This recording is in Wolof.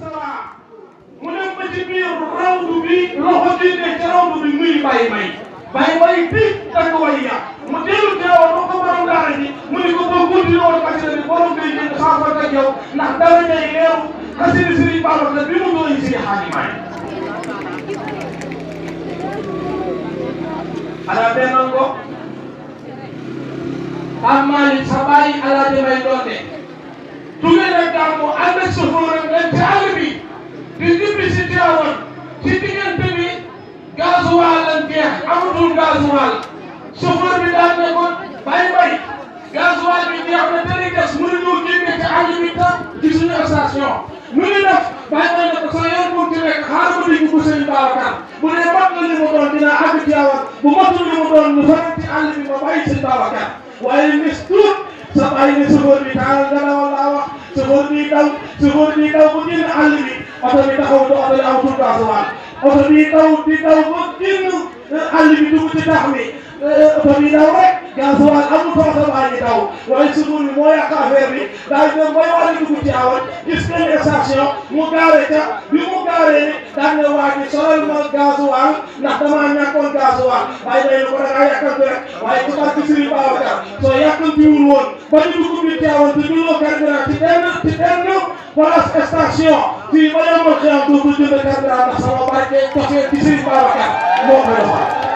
mu dem ba ci biir rawdu bi loxo bi ne ci rawdu bi muy bàyyi may bi dëkk way ya mu dellu teewoon ba ko borom daara ji mu ni ko boo continué woon xasida bi borom ngay jënd saafara ak yow ndax dara ñay leeru xasida Sëriñ Babacar bi mu doon si xaali may ala benn ngo amali sa bàyyi ala demay doon de tuge na gàmmu ànd ak sofooram dem ci àll bi di jubbi si teewoon ci diggante bi gasoil lañ jeex amatul gasoil chauffeur bi daan ne ko bay gasoil bi jeex na te li des mënuñoo génne ci àll bi tam ci suñu station nu ñu def bay ne ko sa yoon mu ci nekk xaaral ma dégg ko Sëriñ Babacar bu dee mat na li mu doon dinaa àgg ci yawar bu matul li mu doon mu faral ci àll bi ma bàyyi Sëriñ Babacar waaye mis tuut sa bàyyi ne chauffeur bi taal dana wala wax chauffeur bi daw ba génn àll bi oto bi taxaw te oto bi amatul gasoil oto bi daw ba génn àll bi dugg ci tax mi oto bi daw rek gasoil amul fa oto baa ngi daw waaye chauffeur bi moo yàq affaire bi daal di dem bay war a dugg ci awal gis benn station mu gaare ca bi mu gaaree ni daan ne waa ji solal ma gasoil ndax damaa ñàkkoon gasoil waaye day na ko da ngaa yàkkamti rek waaye ci barke Sëriñ Babacar soo yàkkamtiwul woon ba ñu dugg bi teewal te duloo carburant ci benn place station fii ba yombal xiyam dootul jënd carburant ndax sama barke tofee ci Sëriñ Babacar moo koy doxal